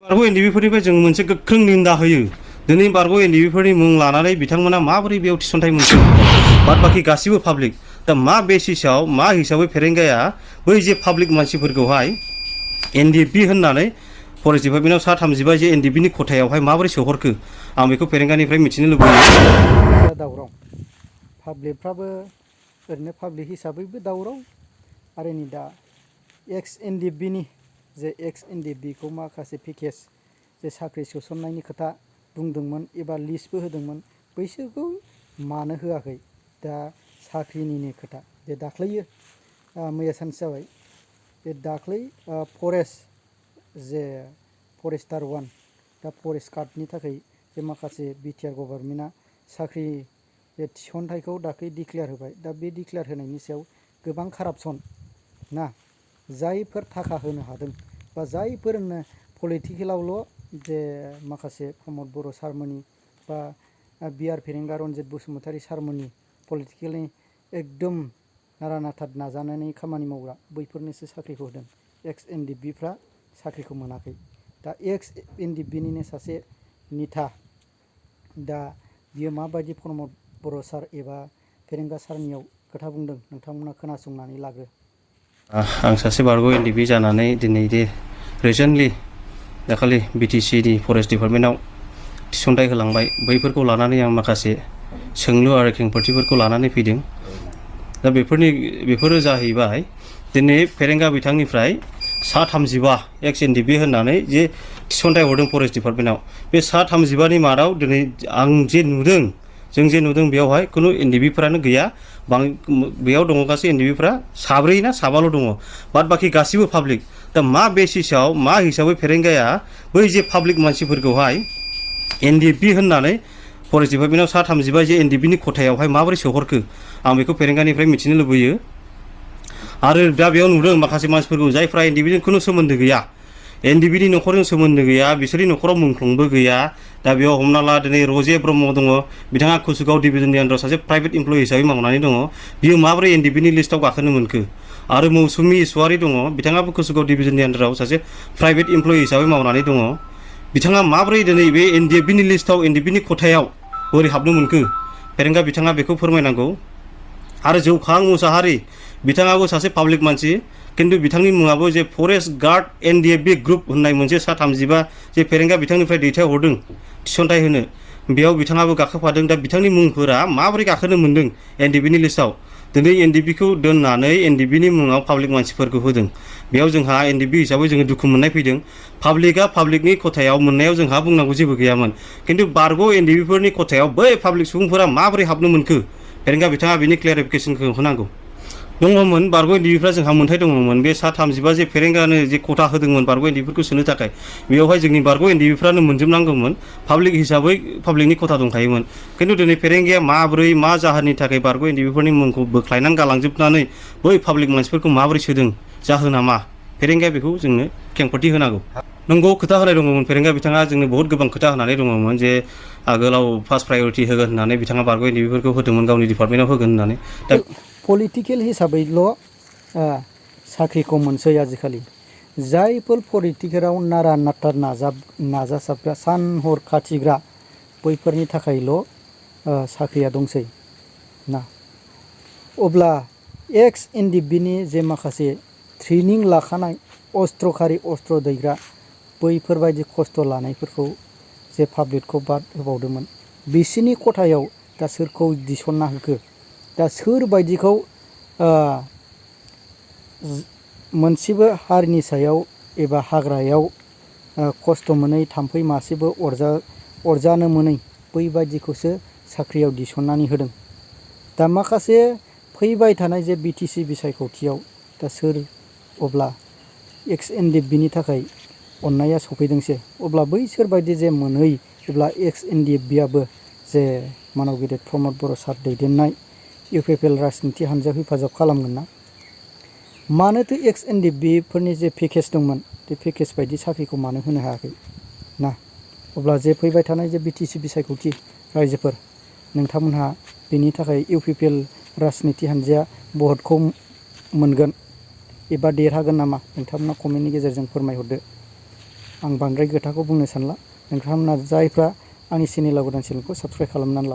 बारग' एनडिबिफोरनिफ्राय जों मोनसे गोख्रों निन्दा होयो। दिनै बारग' एनडिबिफोरनि मुं लानानै बिथांमोना माबोरै बेयाव थिसनथाइ मोनखो बाद बाखि गासिबो पाब्लिक। दा मा बेसिसआव मा हिसाबै फेरेंगाया बै जे पाब्लिक मानसिफोरखौहाय एनडिएफबि होननानै फरेस्ट डिपार्टमेन्टआव सा 35 जे एनडिएफबिनि खथायावहाय माबोरै सोहरखो आं बेखौ फेरेंगानिफ्राय मिथिनो लुबैयो। दावराव पाब्लिकफ्राबो ओरैनो पाब्लिक हिसाबैबो दावराव आरो नै दा एक्स एनडिएफबिनि जे एक्स एनडिएफबिखौ माखासे पेकेज जे साख्रि सोसननायनि खोथा बुंदोंमोन एबा लिस्टबो होदोंमोन बैसोरखौ मानो होआखै दा साख्रिनिनो खोथा जे दाख्लैयो मैया सानसे जाबाय जे दाख्लै फरेस्टार 1 दा फरेस्ट गार्डनि थाखाय जे माखासे बिटिआर गभर्नमेन्टआ साख्रि बे थिसनथाइखौ दाख्लै डिक्लेयार होबाय। दा बे डिक्लेयार होनायनि सायाव गोबां कारापसन ना जायफोर थाखा होनो हादों बा जायफोरनो पलिटिकेलावल' जे माखासे प्रमद बर' सारमोननि बा बिआर फेरेंगा रनजित बसुमतारी सारमोननि पलिटिकेलनि एकदम नारा नाथा नाजानानै खामानि मावग्रा बैफोरनोसो साख्रिखौ होदों। एक्स एनडिएफबिफ्रा साख्रिखौ मोनाखै। दा एक्स एनडिएफबिनिनो सासे निथा दा बियो माबायदि प्रमद बर' सार एबा फेरेंगा सारनियाव खोथा बुंदों नोंथांमोना खोनासंनानै लाग्रो। आं सासे बारग' एनडिएफबि जानानै दिनै दे रिसेन्टलि दाखालि बिटिसिनि फरेस्ट डिपार्टमेन्टआव थिसनथाइ होलांबाय बैफोरखौ लानानै आं माखासे सोंलु आरो खेंफोरथिफोरखौ लानानै फैदों। दा बेफोरो जाहैबाय दिनै फेरेंगा बिथांनिफ्राय सा 35 एक्स एनडिएफबि होननानै जे थिसनथाइ हरदों फरेस्ट डिपार्टमेन्टआव बे सा 35नि मादाव दिनै आं जे नुदों जों जे नुदों बेयावहाय खुनु एनडिएफबिफोरानो गैया। बेयाव दङ गासै एनडिएफबिफ्रा 4 ना 5ल' दङ बाद बाखि गासिबो पाब्लिक। दा मा बेसिसआव मा हिसाबै फेरेंगाया बै जे पाब्लिक मानसिफोरखौहाय एनडिएफबि होननानै फरेस्ट डिपार्टमेन्टआव सा 35 जे एनडिएफबिनि खथायावहाय माबोरै सोहरखो आं बेखौ फेरेंगानिफ्राय मिथिनो लुबैयो। आरो दा बेयाव नुदों माखासे मानसिफोरखौ जायफ्रा एनडिएफबिजों खुनु सोमोन्दो गैया एनडिएफबिनि न'खरजों सोमोन्दो गैया बिसोरनि न'खराव मुंख्लंबो गैया। दा बेयाव हमना ला दिनै रजे ब्रह्म दङ बिथाङा कुसुगाव डिभिजननि आन्दाराव सासे प्राइभेट इमप्लयि हिसाबै मावनानै दङ बियो माबोरै एनडिएफबिनि लिस्टआव गाखोनो मोनखो। आरो मौसुमि इसवारि दङ बिथाङाबो कुसुगाव डिभिजननि आन्दाराव सासे प्राइभेट इमप्लयि हिसाबै मावनानै दङ बिथाङा माबोरै दिनै बे एनडिएफबिनि लिस्टआव एनडिएफबिनि खथायाव बोरै हाबनो मोनखो फेरेंगा बिथाङा बेखौ फोरमायनांगौ। आरो जौखां मुसाहारि बिथाङाबो सासे पाब्लिक मानसि किन्तु बिथांनि मुङाबो जे फरेस्ट गार्ड एनडिएफबि ग्रुप होननाय मोनसे सा 35 जे फेरेंगा बिथांनिफ्राय दैथायहरदों थिसनथाइ होनो बेयाव बिथाङाबो गाखोफादों। दा बिथांनि मुंफोरा माबोरै गाखोनो मोन्दों एनडिएफबिनि लिस्टआव दिनै एनडिएफबिखौ दोननानै एनडिएफबिनि मुङाव पाब्लिक मानसिफोरखौ होदों बेयाव जोंहा एनडिएफबि हिसाबै जोङो दुखु मोननाय फैदों। पाब्लिकआ पाब्लिकनि खथायाव मोननायाव जोंहा बुंनांगौ जेबो गैयामोन किन्तु बारग' एनडिएफबिफोरनि खथायाव बै पाब्लिक सुबुंफोरा माबोरै हाबनो मोनखो फेरेंगा बिथाङा बिनि क्लियारिफिकेसनखौ होनांगौ। दङमोन बारग' एनडिएफबिफ्रा जोंहा मोन्थाय दङमोन बे सा 35 जे फेरेंगानो जे खथा होदोंमोन बारग' एनडिएफबिफोरखौ सोनो थाखाय बेयावहाय जोंनि बारग' एनडिएफबिफ्रानो मोनजोबनांगौमोन पाब्लिक हिसाबै पाब्लिकनि खथा दंखायोमोन। किन्तु दिनै फेरेंगाया माबोरै मा जाहोननि थाखाय बारग' एनडिएफबिफोरनि मुंखौ बोख्लायनानै गालांजोबनानै बै पाब्लिक मानसिफोरखौ माबोरै सोदों जाहोना मा फेरेंगाया बेखौ जोंनो खेंफोरथि होनांगौ। नंगौ खोथा होनाय दङमोन फेरेंगा बिथाङा जोंनो बहुत गोबां खोथा होनानै दङमोन जे आगोलाव फार्स्ट प्रायरिटि होगोन होननानै बिथाङा बारग' एनडिएफबिफोरखौ होदोंमोन गावनि डिपार्टमेन्टआव होगोन होननानै। दा पलिटिकेल हिसाबैल' साख्रिखौ मोनसै आजिखालि जायफोर पलिटिकेलाव नारा नाथा नाजासाबग्रा सान हर खाथिग्रा बैफोरनि थाखायल' साख्रिया दंसै ना। अब्ला एक्स एनडिएफबिनि जे माखासे ट्रेनिं लाखानाय अस्त्रखारि अस्त्र दैग्रा बैफोरबायदि खस्थ' लानायफोरखौ जे पाब्लिकखौ बाद होबावदोंमोन बिसिनि खथायाव दा सोरखौ दिसनना होखो दा सोरबायदिखौ मोनसेबो हारिनि सायाव एबा हाग्रायाव खस्थ' मोनै थाम्फै मासेबो अरजानो मोनै बैबायदिखौसो साख्रियाव दिसननानै होदों। दा माखासे फैबाय थानाय जे बिटिसि बिसायख'थियाव दा सोर अब्ला एक्स एनडिएफबिनि थाखाय अननाया सफैदोंसो अब्ला बैसोरबायदि जे मोनै जेब्ला एक्स एनडिएफबिआबो जे मानव गेदेर प्रमद बर' सार दैदेननाय इउपिपिएल राजनिथि हान्जायाव हेफाजाब खालामगोन ना मानोथो एक्स एनडिएफबिफोरनि जे पेकेज दंमोन बे पेकेज बायदि साख्रिखौ मानो होनो हायाखै ना। अब्ला जे फैबाय थानाय जे बिटिसि बिसायख'थि रायजोफोर नोंथांमोनहा बेनि थाखाय इउपिपिएल राजनिथि हान्जाया भटखौ मोनगोन एबा देरहागोन नामा नोंथांमोना कमेन्टनि गेजेरजों फोरमायहरदो। आं बांद्राय खोथाखौ बुंनो सानला। नोंथांमोना जायफ्रा आंनि चेनेलाव गोदान चेनेलखौ साबस्क्राइब खालामनानै ला।